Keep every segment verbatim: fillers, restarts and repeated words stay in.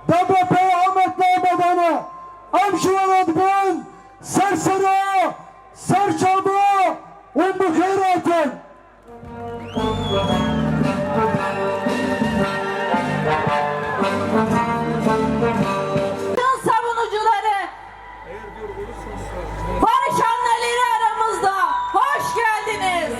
D B P Amed Name dane. Em ji we re dibin ser sera, ser çava û bi xêr hatin. Savunucuları, barış hamleleri aramızda. Hoş geldiniz.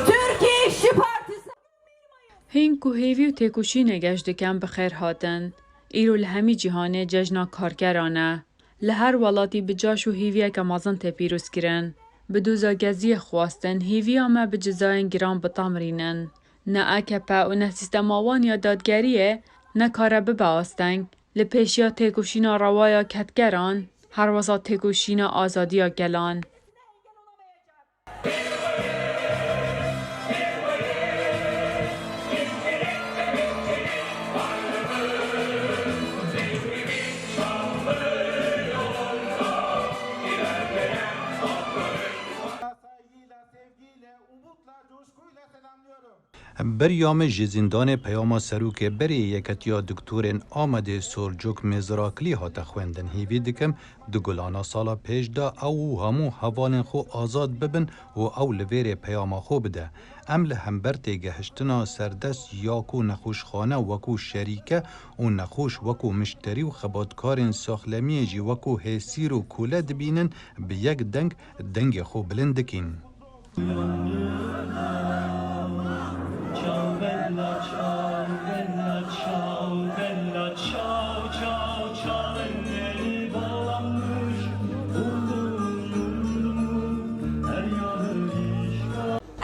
Türkiye İşçi Partisi. Hîn ku hêvî û têkoşînê geş dikin, bi xêr hatin. Îro li hemî cîhanê cejna karkeran e. Li her welatî bi caş û hêviyeke mezin tê pîrozkirin. Bi doza Geziyê xwestin hêviya me bi cezayên giran bitamrînin. Ne A K P û ne sîstema wan ya dadgeriyê nekare bibe asteng. Li pêşiya têkoşîna rewa ya kedgeran, herwesa têkoşîna azadiya gelan. Saygıyla, sevgiyle, umutla, coşkuyla selamlıyorum. Beriya min ji zîndanê peyama serokê berê Yeketiya Doktorên Amedê Sorcok Mêziraklî hate xwendin. Hêvî dikim, di gulana sala pêş de ew û hemû hevalên xwe azad bibin û ew li vêrê peyama xwe bide. Em li hember têgehiştina serdest ya ku nexweşxane wekû şerîke û nexweş wekû mişterî û xebatkarên saxlemiyê jî wekû hêsîr û kole dibînin, bi yek deng dengê xwe bilind dikin.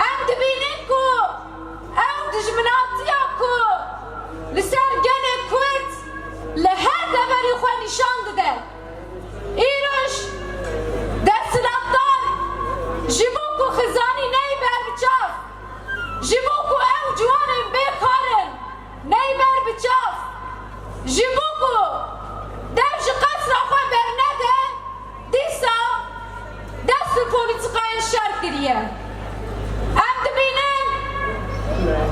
Em dibînin ku ew dijminatiya ku li ser gelê Kurd li her deverî xwe nîşan dide. Îroj desthilatdar ji bo ku xizanî neyê ber bi çav, ji bo ku ew ciwanên bê kar in neyê ber bi çav, ji bo ku dev ji qesra xwe bernede, dîsa dest bi polîtîkayên şer kiriye. Em dibînin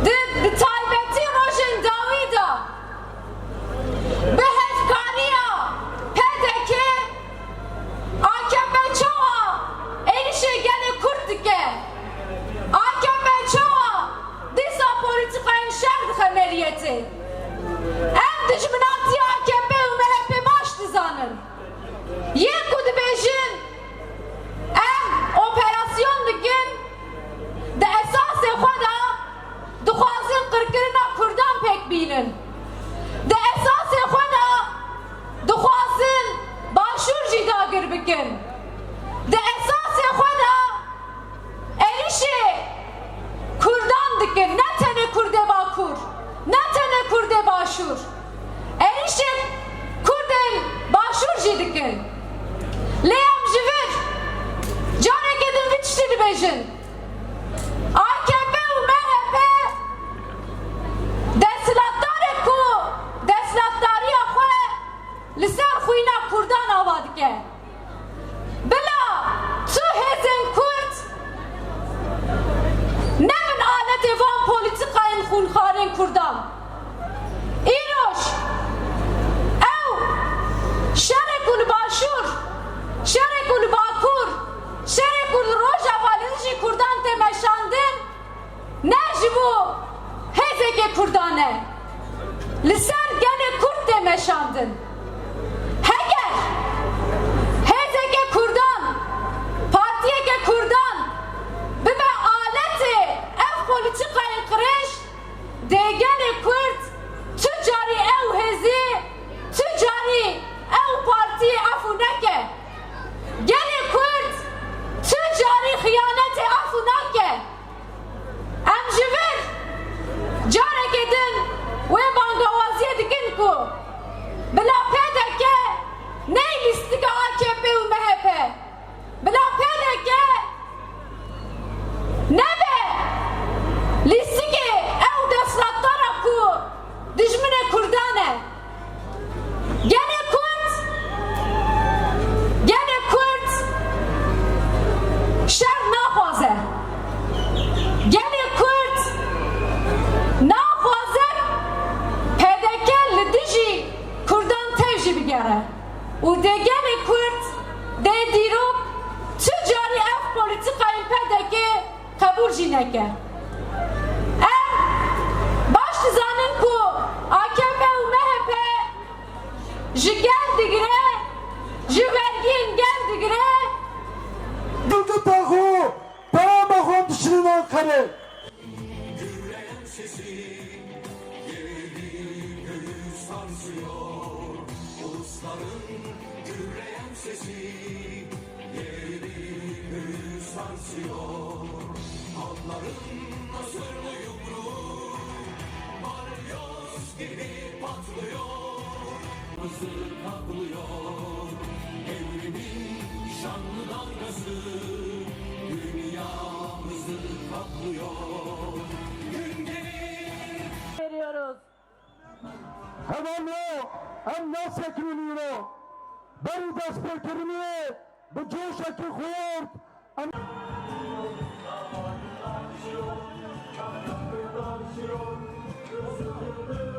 di, bi taybetî rojên dawî de bi hevkariya P D K, A K P çawa êrişê gelê Kurd dike? A K P çawa dîsa polîtîkayên şer dixe meriyetê? Em dijminatiya A K P û M H P baş dizanin. Yên ku dibêjin, em operasyon dikin, di esasê xwe de dixwazin qirkirina Kurdan pêk bînin. Di esasê xwe de dixwazin Başûr jî dagir bikin. Di esasê xwe de êrişê Kurdan dikin, ne tenê Kurdê Bakur, ne tenê Kurdê Başûr. Êrişê Kurdên Başûr jî dikin. Lê em ji vir careke din vî tiştî dibêjin. A K P û M H P desthilatdarê ku desthilatdariya xwe li ser xwîna Kurdan ava dike. Bila tu hêzên Kurd nebin aletê van polîtîkayên xûnxarên Kurdan. Îroj ew şerê ku li Başûr, şerê ku li Bakur, şerê ku li Rojava li dijî Kurdan tê meşandin, ne ji bo hêzeke Kurdan e. Li ser gelê Kurd tê meşandin. Heger hêzeke Kurdan, partiyeke Kurdan bibe aletê ev polîtîkayên qirêj, dê gelê Kurd tu carî ew hêzî, tu carî ew partiyê efû neke. Gelê Kurd tu carî xiyanetê efû nake. Em ji vir careke din wê bangawaziyê dikin ku bila P Û dê gelê Kurd, dê dîrok tu carî ev polîtîkayên P D K qebûl jî neke. Em baş dizanin ku A K P û M H P ji gel digire, ji vergiyên gel digire. Dûgita xwe, peyama xwe dişînin Anqerê. Gürleyen sesi yeri göğü sarsıyor. Ulusların gürleyen sesi yeri göğü sarsıyor. Halkların hazırlı yumruğu balyoz gibi patlıyor. Hızı kaplıyor. Evrimin şanlı dalgası dünyamızı kaplıyor. Gün gelir. Veriyoruz. Hevalno, em nasekinîn îro. Berî destpêkirinê bi coşekî xurt em